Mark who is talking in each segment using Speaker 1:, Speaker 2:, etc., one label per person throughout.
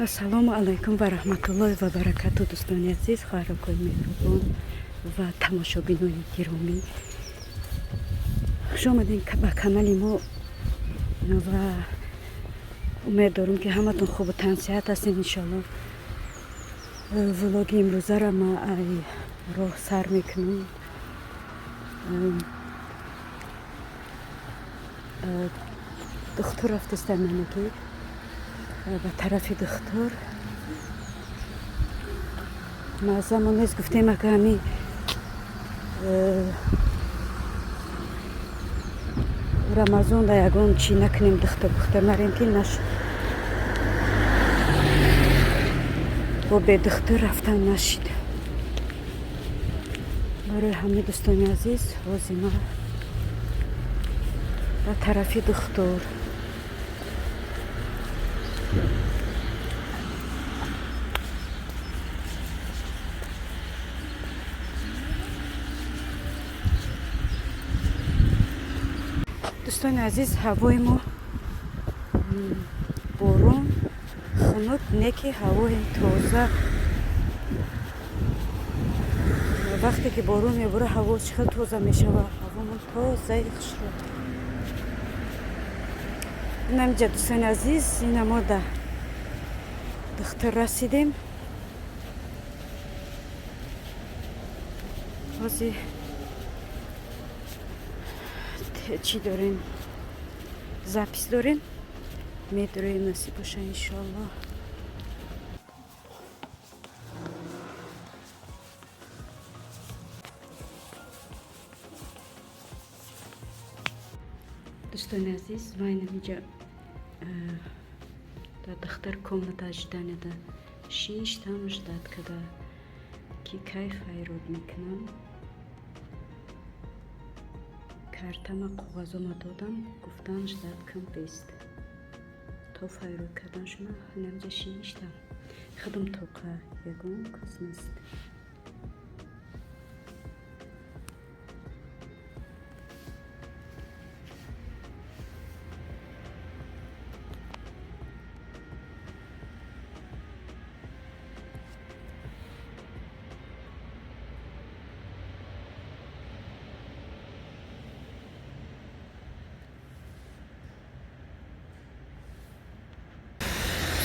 Speaker 1: Ассалому алайкум ва раҳматуллоҳи ва баракату, дӯстони азиз, хоҳаракои меҳрубон ва тамошобинони гиромӣ. Хуш омадем ба канали мо ва умед дорум, ки ҳаматон хубу тансиҳат ҳастед, иншоалло. Влоги имрӯзаро ма ай роҳ сар мекунам. Духтур рафтастам, яъне ба тарафи духтур. Маззамо нест, гуфтем, ака ҳами Рамазон да ягон чӣ накунем, духтур пухтур нарем, ки нашуд, бо бедухтур рафтан нашид. Барои ҳамаи дӯстони азиз, ҳозир ма ба тарафи духтур. Дӯстони азиз, ҳавои мо борон, хунук, не ки ҳавои тоза. Вақте ки борон мебора, ҳаво чӣ хел тоза мешава, ҳавомон тозаи хушро. Инамиҷа, дӯстони азиз, ина мо да духтур расидем. Ҳозир чӣ дорем, запись дорем, медуроем, насиб боша, иншоалло. Дӯстони азиз, ма инамиҷа дар духтур комната ожидания да шиштам, ждать када, ки кай файрод мекунам. Картама, коғазома додам, гуфтан, ждать кун, бест то файрод кардан шума. Инамиҷа шиштам, худам тоқа, ягон кас нест.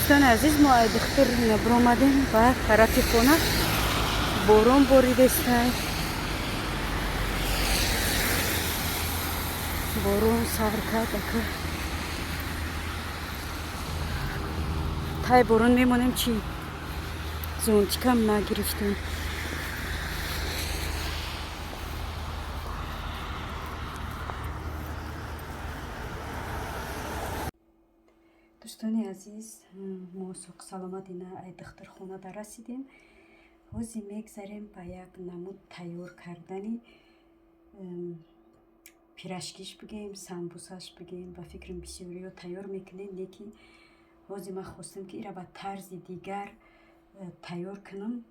Speaker 1: Дӯстони азиз, мо ай духтур биромадем ба тарафи хона. Борон боридестай, борон сар кард. Ака тай борон мемонем, чӣ зонтик ам нагирифтем. Дӯстони азиз, мо соқ саломат ина ай духтурхона да расидем. Ҳозир мегзарем ба як намуд тайёр кардани пирожки ш бигем, самбусаш бигем. Ба фикрам, бисёриё тайёр мекунед, не ки ҳозир ман хостам, ки ира ба тарзи дигар тайёр кунам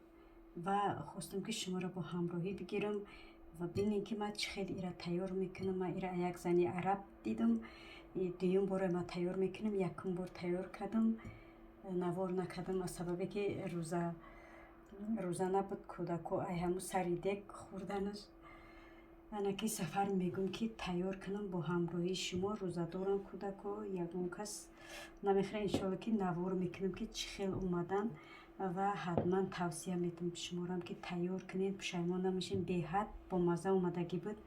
Speaker 1: ва хостам, ки шуморо бо ҳамроҳӣ бигирам ва бинем, ки ман чӣ хел ира тайёр мекунам. Ман ира як зани араб дидам. Дуюм боре ман тайёр мекунам. Якум бор тайёр кардам, навор накардам, аз сабабе ки рӯза набуд, кӯдако ай ҳамун сари дег хӯрданаш. Ана ки сафар мегӯм, ки тайёр кунам бо ҳамроҳии шумо. Рӯзадорам кӯдако, ягон кас намехӯра. Иншоалло, ки навор мекунам, ки чӣ хел омадан, ва ҳатман тавсия медиҳам шуморам, ки тайёр кунед, пушаймон намешед. Беҳад бомазза омадагӣ буд.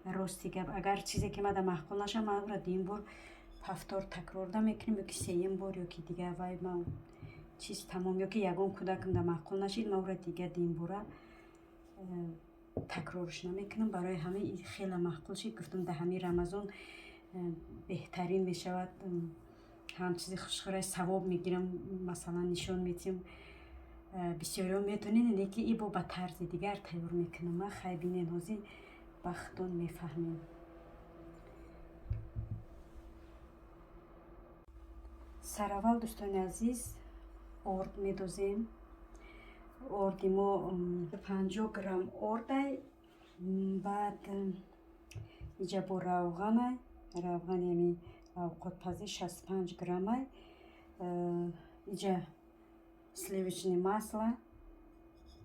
Speaker 1: Рости гап, агар чизе ки мада маъқул нашавад, ман ӯра дуюм бор повтор, такрор намекунем, ё ки сеюм бор, ё ки дигар вай ма чиз тамом, ё ки ягон кӯдакам да маъқул нашид, ман ӯра дигар дуюмбора такрорш намекунам. Барои ҳамин хеле маъқул шид, гуфтам, дар ҳамин Рамазон беҳтарин мешавад, ҳам чизи хушхӯрай, савоб мегирам. Масалан, нишон медиҳем, бисёриҳо медонед, не ки ибо ба тарзи дигар тайёр мекунам ма. Хай, бинен, ҳозир бахтон мефаҳмем. Сараввал, дӯстони азиз, орд медозем. Орди мо 50 грамм ордай. Баъд иҷа бо равғанай, равғани ами авқотпазӣ 65 граммай. Иҷа Сливочное масло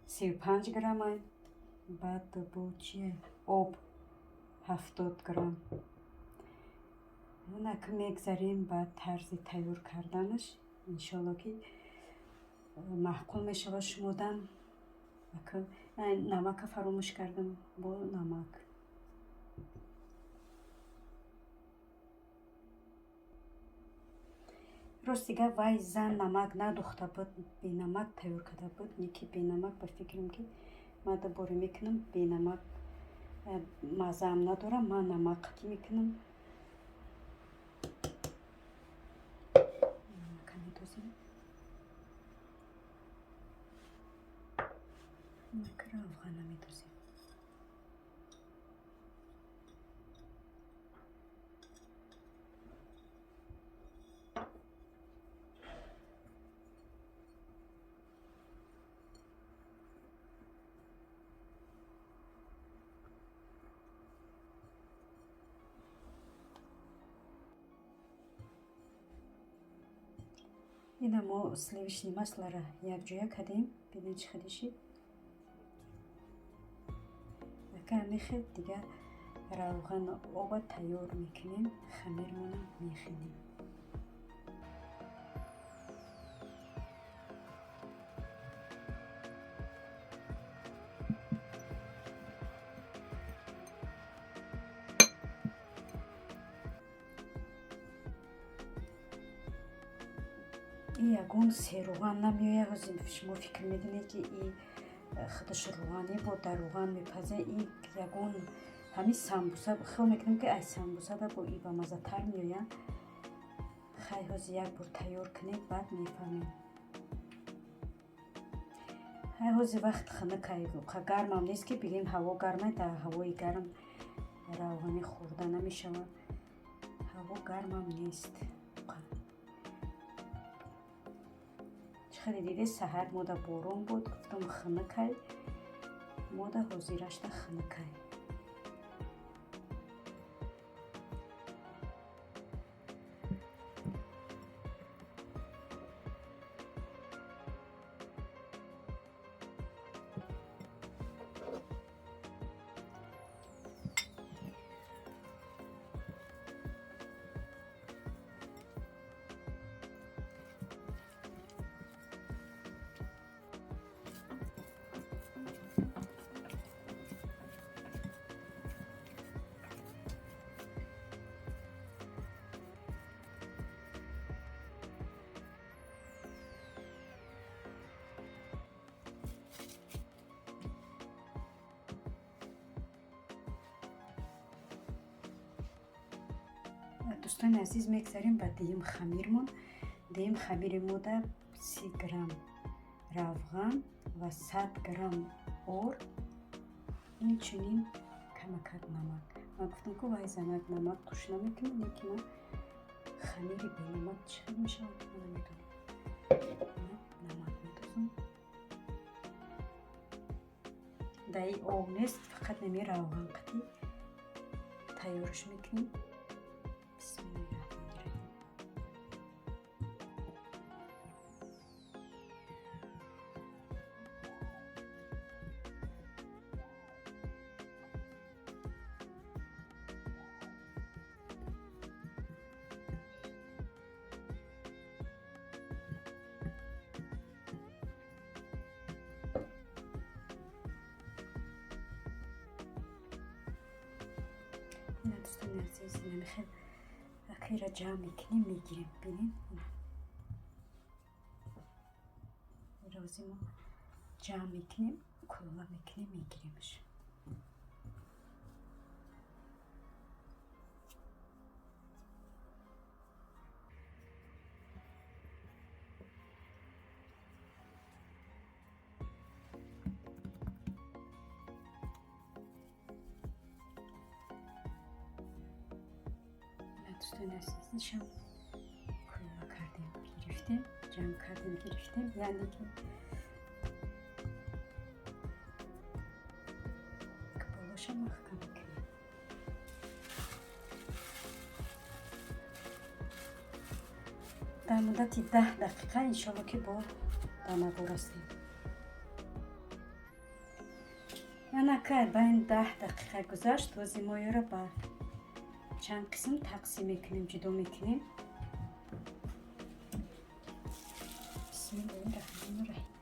Speaker 1: 35 граммай, баъд бо чие, об 70 грамм. Онака мегзарем ба тарзи тайёр карданаш. Иншоалло, ки маъқул мешавад шумодам. Намака фаромӯш кардам, бо намак. Рости гап, вай зан намак надухта буд, бенамак тайёр карда буд. Не ки бенамак, ба фикрам, ки ман дубора мекунам, бенамак маззаам надорам, ман намак қатӣ мекунам. Намака медозем, намакро, равғана медозем. Ина мо сливочный маслоро якҷоя кардем. Бинед, чӣ хеле шид. Ака, мехел дига равғану оба тайёр мекунем, хамирмона мехелем. И ягон серуған намеояд. Ҳозир шумо фикр мекунед, ки и худаш рӯғанӣ бо дар рӯған мепаза. И ягон ҳамин самбуса, хиёл мекунем, ки ай самбусада бо и бамаззатар меояд. Хай, ҳозир як бор тайёр кунед, баъд мефаҳмем. Ҳай, ҳозир вақт хунукай, гармам нест, ки бигем ҳаво гармай, дар ҳавои гарм равғанӣ хӯрда намешавад. Ҳаво гармам нест. Хеле диде, саҳар мода борон буд, гуфтам, хунукай, мода ҳозирашда хунукай. Дӯстони азиз, мегзарем ба дуюм хамирмон. Дуюм хамири мода 30 грамм равған ва 100 грамм орд, инчунин камакак намак. Ман гуфтам, ку вай занак намак қуш намекунад, не ки ман хамири бенамак чӣ хел мешавад, ман намедонам. Намак медозам. Дар и об нест, фақат нами равған қатӣ тайёрш мекунем. Бисмиллоҳи раҳмони раҳим. Ина, дӯстони азиз, инамихел акира ҷамъ мекунем, мегирем. Бинед, рози мо ҷамъ мекунем, кулола мекунем, мегиремаш. Дӯстони азиз, нишам кулола кардем, гирифтем, ҷамъ кардем, гирифтем, яъне ки болоша маҳкам мекунем. Дар муддати 10 дақиқа, иншолло, ки бо Дар навор ҳастем. Анакай байн 10 дақиқа гузашт. Ҳозир мо ёро ба чанд қисм тақсим мекунем, ҷудо мекунем. Бисмиллоҳи раҳмони раҳим.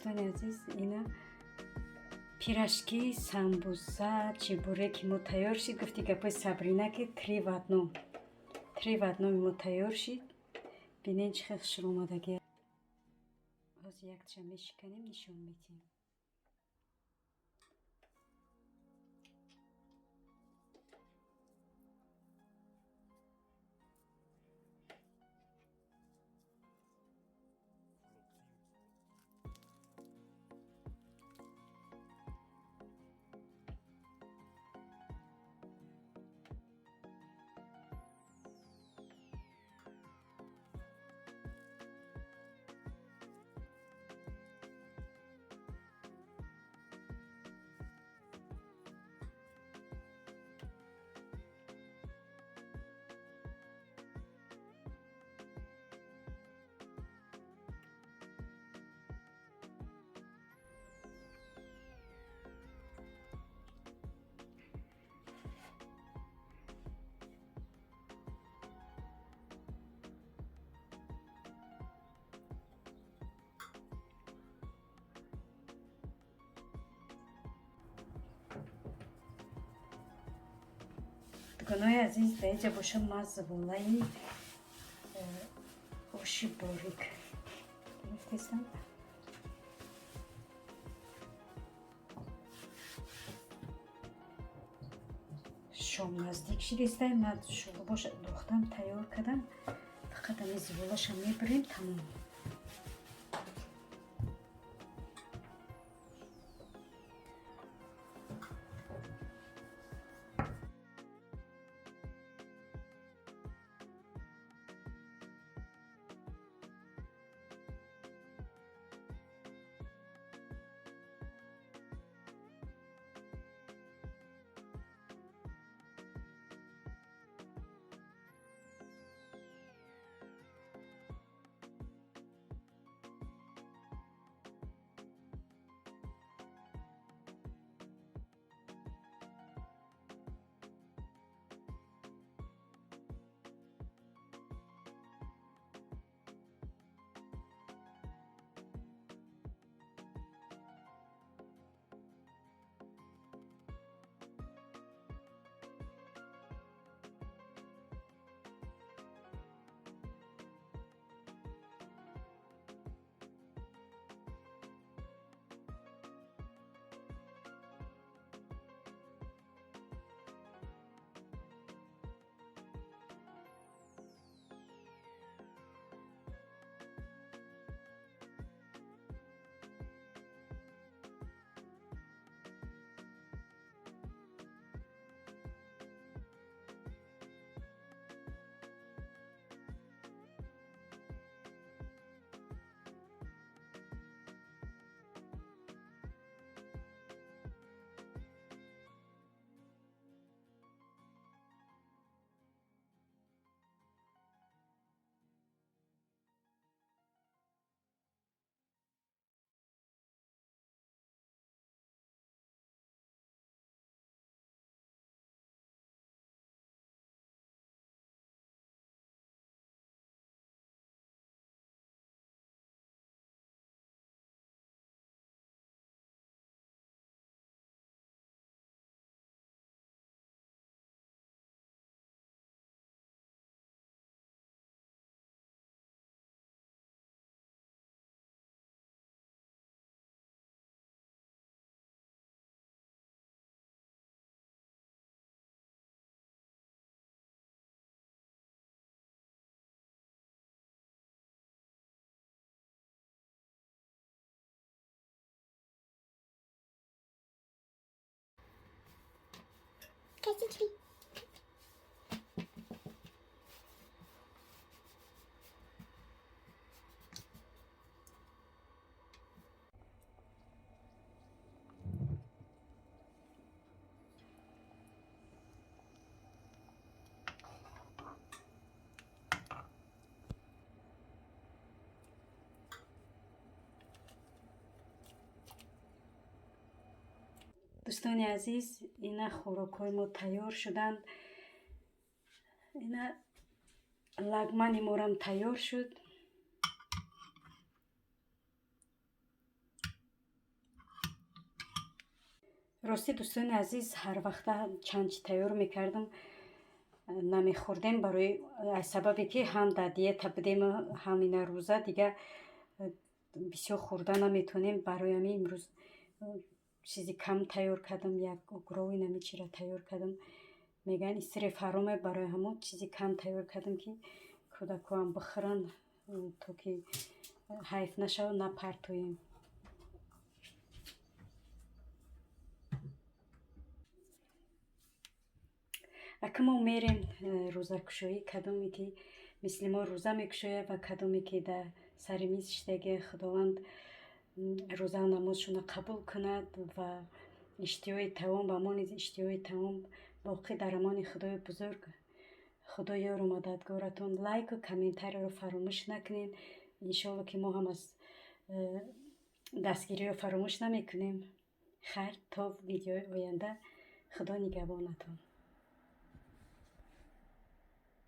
Speaker 1: Дӯстони азиз, ина пирожки, самбуса, чебуреки мо тайёр шид. Гуфти гапои Сабрина, ки три в одном, три в одном мо тайёр шид. Бинен, чӣ хел хушрӯ омадагӣ. Ҳозир якташа мешиканем, нишон медиҳем. Дӯстонои азиз, дар инҷа боша ман зуволаи оши борик гирифтестам. Шом наздик шидестай, ман шӯрбоша духтам, тайёр кардам, фақат ами зуволаша мебирем, тамом.
Speaker 2: Косички.
Speaker 1: Дӯстони азиз, ина хӯрокҳои мо тайёр шуданд. Ина лагмани морам тайёр шуд. Ростӣ, дӯстони азиз, ҳар вақта чанд чи тайёр мекардам, намехӯрдем, барои аз сабабе ки ҳам дар диета будему, ҳам ина рӯза, дига бисёр хӯрда наметавонем. Барои ҳамин имрӯз чизи кам тайёр кардам, як грови нами чиро тайёр кардам. Мегӯянд, исроф ҳароме, барои ҳамон чизи кам тайёр кардам, ки кӯдакҳоам бихӯранд, то ки ҳайф нашавад, напартоем. Ака, мо мерем рӯзакушоӣ. Кадоме ки мисли мо рӯза мекушояд ва кадоме ки дар сари миз шидаги, Худованд рӯза намозшонро қабул кунад ва иштиҳои таом ба мо низ иштиҳои таом. Боқӣ дар амони Худои бузург. Худо ёру мададгоратон. Лайку комментарийро фаромӯш накунед. Иншоалло, ки мо ҳам аз дастгириро фаромӯш намекунем. Хайр, то видеои оянда, Худо нигаҳбонатон.